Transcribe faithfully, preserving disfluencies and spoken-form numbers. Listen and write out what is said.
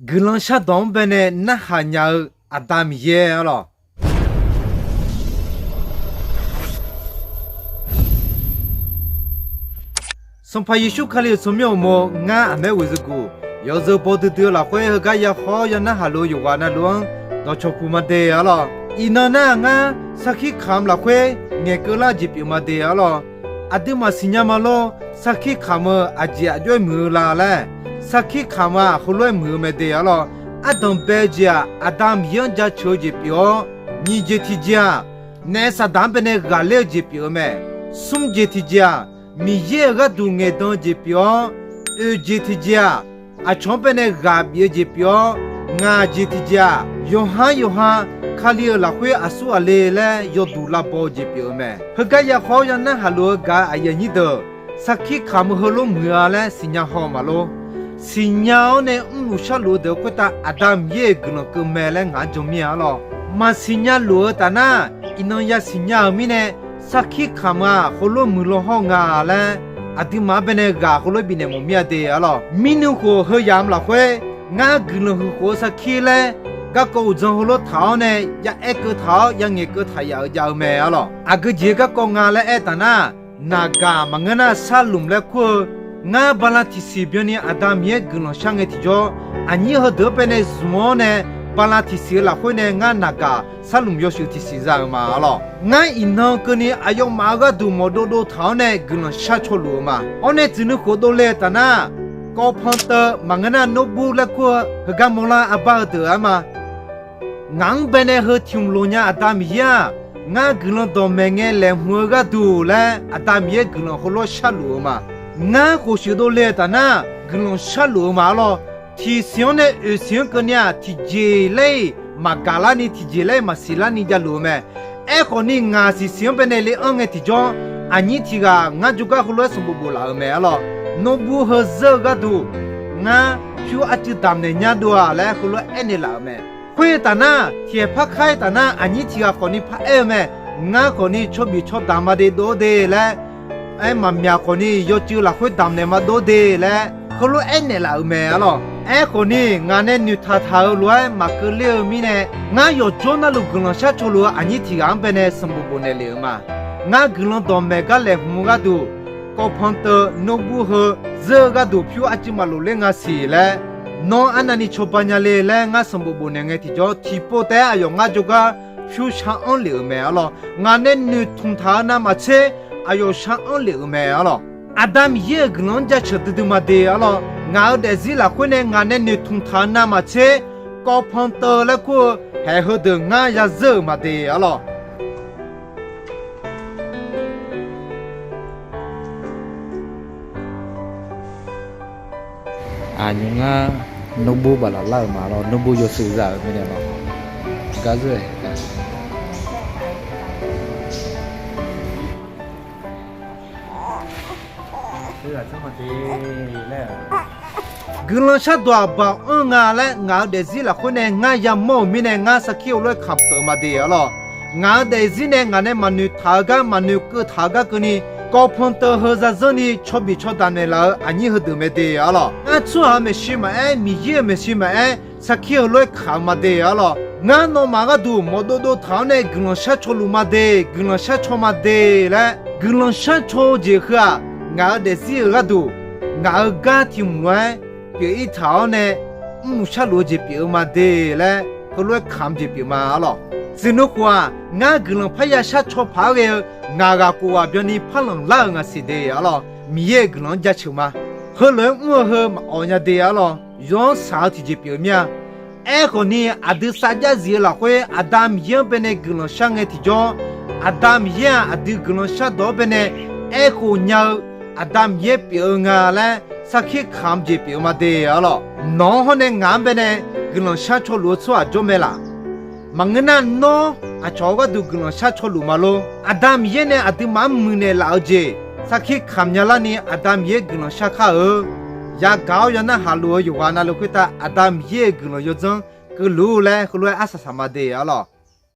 Guiqlanq shardawq-anr baenae narhaq nya-eu Aqda Miqyaer arlawq. Sanqpaq Yeqsur Kali-euq tsawrmyanr uqmov, ngar aqmaer ghoeqzeu guf yawzeu baw duidui-eu lafkhoer heugar ya khawr ya narhaq luf-eu yawqghaq navluf-anr dawqcawq puq ma de arlawq. Iqnan nar ngar sarkir kamq lafkhoer ngaeqkeuv lar-eu jeq pyeuf ma de arlawq. Aqduimaf siqnya ma lor, sarkir kamq-eu aqjeq aqjox-aer muiq-eu la laer. Sarkir kamq-aq heulof-aer muiq-eu mae de arlawq. Ardanq bae-eu jeq-aq, Aqda Miqyaer-anr jaceuq-eu jeq pyeuf-awr, nyiq jeq tiqjeq-aq, naef saqdaq-anr baenae ghaqler-eu jeq pyeuf-eu mae. Smr jeq tiqjeq-aq, Miqyaer-euq gharduq ngaeqdan-eu jeq pyeuf-awr, oeq jeq tiqjeq-aq, aqcawq-anr baenae ghaq bif-eu jeq pyeuf-awr, ngaq jeq tiqjeq-aq, yawqha-anr yawqha Kali-euq lafkhoer aqsur aqle laer yawduq lavbaw-eu jeq pyeuf-eu mae. Heugar ya khawr ya narhaq luf-eu gaq-eu aqyuif aqnyir deuq, sarkir kamq-eu heulof muiq-a laer siqnya haw-eu ma lor. Siqnya-awr nae mrluf sharluf-eu deuq-eu khoertav Aqda Miqyaer-euq guiqlanq keuv mae laer ngaq-anr jan mir-a arlawq. Maqsiq nya luf-eu taf nar, iqnan yasiq nya-euq mirnae, sarkir kamq-aq heulof muiqlaw hawr nga laer, aqduimaf-anr baenae ghaq heulof bifnaeq mawf mir-a de arlawq. Mirnuikhof heu yamq lafkhoer, ngar guiqlanq huiq khof-eu sarkir laer, garkawv uqdzan heulof taq-awr nae ya aer keuv taq-awr ya ngaeqkeuv taq yaf-euq jav-eu mae arlawq. Aqgeu jeq garkawv nga laer aer taf nar, naqgaq maqngeur nar sarlmq laer kur-eu, ngar bala tiqsiq byanni Aqda Miqyaer guiqlanq shar ngae tiqjawr, aqnyir heudeuq-anr baenae zmq-awr nae, bala tiqsiq-eu lafkhoer nae ngar naqgaq sarlmq yawshuif tiqsiq za-euq ma arlawq. Ngar iqnan keuvni aqyawfmaf-euq gharduq mawf dovdov taq-awr nae guiqlanq shar caw luf-eu ma. Awr nae tsuif nuikhof dovle-eu taf nar, kawvpan teuv maqngeur nar nobur laer kur-eu heugar mawrlar arbar-eu deuq-anr ma. Ngaq-anr baenae heu tiq hmq loq nya Aqda Miqyaer-aq, ngar guiqlanq dawqmaeq ngae laeqhmq-eu gharduq laer Aqda Miqyaer guiqlanq heulof-aer sharluf-eu ma. Ngar khof shuif dovle-eu taf nar, guiqlanq sharluf-eu ma arlawq. Tiqsiq-anr nae oeqsiq-anr keuvni-aq, tiqjeq laer-iq maqgaq larni, tiqjeq laer-iq maqsiq larni javluf-eu mae. Aerkhawfni, ngaq siqsiq-anr baenae le-anr ngae tiqjawr, aqnyir tiq ghaq ngar jawrgar heulof-aer sanqbof bof laf-euq mae arlawq. Nobur heu zeur-eu gharduq, ngar pyur arcuiv damqnaeq nya dov-aq laer heulof-aer aernaeq laf-euq mae. Khoer-eu taf nar, tiqhaeq par kar-aer taf nar, aqnyir tiq ghaq khawfni par aer-eu mae. Ngar khawfni cawbif cawdaq ma de dov-ar de laer, aer maqmyaq khawfni yawcuiv lafkhoer damqnaeq ma dov-ar de laer, heulof-aer aernaeq laf-euq mae arlawq. Aerkhawfni, ngaq nae noeqtaq taq-euq lof-aer maqkeuv ler-eu mirnae, ngar yawqjawr navluf guiqlanq shar caw luf-eu aqnyir tiq ghaq-anr baenae sanqbof bof naeq lef-euq ma. Ngar guiqlanq dawqmaeq gar laeqhmq-eu gharduq, kawvpan teuv nobur heu zeur-eu gharduq pyur arcuiv maqlof ler nga siq laer, nawr arnavni cawba nya le laer ngar sanqbof bof naeq ngae tiqjawr, tiqpov taef-aer aqyawf ngar jawrgar pyur shar-anr lef-euq mae arlawq. Ngaq nae noeqtmq taq-eu navmaqtser aqyawf shar-anr lef-euq mae arlawq. Aqda Miqyaer-euq guiqlanq-anr jaceuq duidui ma de arlawq. Ngaq-euq daefzir lafkhoer nae ngaq nae noeqtmq taq-eu navmaqtser, kawvpan teuv laer kur-eu haeq heudeuq ngar ya zeur-euq ma de arlawq. Aqnymr ngar nobur baqlaq lar-euq ma lawr, nobur yawshuif za-euq mirnae lawr. Gar zeur-ae. Guiqlanq shardawq-aq baq-anr nga laer ngaq-euq daefzir lafkhoer nae ngar yamawr-euq mirnae ngar sarkir heulof-aer kamq peuq-eu ma de arlawq. Ngaq-euq daefzir nae ngaq nae maqnoeq taq-eu gar maqnoeq keuv taq-eu gar keuvni, kawvpan teuv heu zazanrni cawbif cawdaq naeqlaf-eu aqnyir heudeuq mae de arlawq. Ngar tsawrhaq-euq maeqshi maqaer, Miqyaer-euq maeqshi maqaer, sarkir heulof-aer kamq-eu ma de arlawq. Ngar nawmaf gharduq mawf dovdov taq-awr nae guiqlanq shar caw luf ma de, guiqlanq shar caw ma de laer, guiqlanq shar caw-eu jeq heu-aq, ngaq-euq daefzir-euq gharduq ngaq-euq gar tiq hmq lof-aer pyeuf-ir taq-awr nae, mrluf sharluf-eu jeq pyeuf-eu ma de laer, heulof-aer kamq jeq pyeuf ma arlawq. Tsuif nuikhof-aq, ngar guiqlanq parya shar caw paq-aer ghae-eu ngaq ghaq khof ghaq byanni par lanq lar-euq ngaq siq de arlawq. Miqyaer-euq guiqlanq-anr jaceuq ma. Heulof-aer mr-eu heu maqawq nya de arlawq. Yaw-anr saq-eu tiqjeq pyeuf mir-a. Aerkhawfni, aqdui sarjax zif-eu lafkhoer Aqda Miqyaer-anr baenae guiqlanq shar ngae tiqjawr, Aqda Miqyaer-aq aqdui guiqlanq shardawq-anr baenae aerkhof nya-eu Aqda Miqyaer pyeuf-eu nga laer sarkir kamq jeq pyeuf-eu ma de arlawq. Nawq-anr hawr nae ngaq-anr baenae guiqlanq shar caw luf-eu tsawrhaq jawr mae laf. Maqngeur nar, nawr aqcawq-eu gharduq guiqlanq shar caw luf ma lor. Aqda Miqyaer nae aqduimaf-anr muiqnaeq laf-eu jeq sarkir kamq nya larni Aqda Miqyaer guiqlanq shar kar-eu. Yagaq-awr ya narhaq luf-eu yawqghaq navluf khoertav Aqda Miqyaer-euq guiqlanq yawdzanr keuvluf laer heulof-aer arsaq saq ma de arlawq.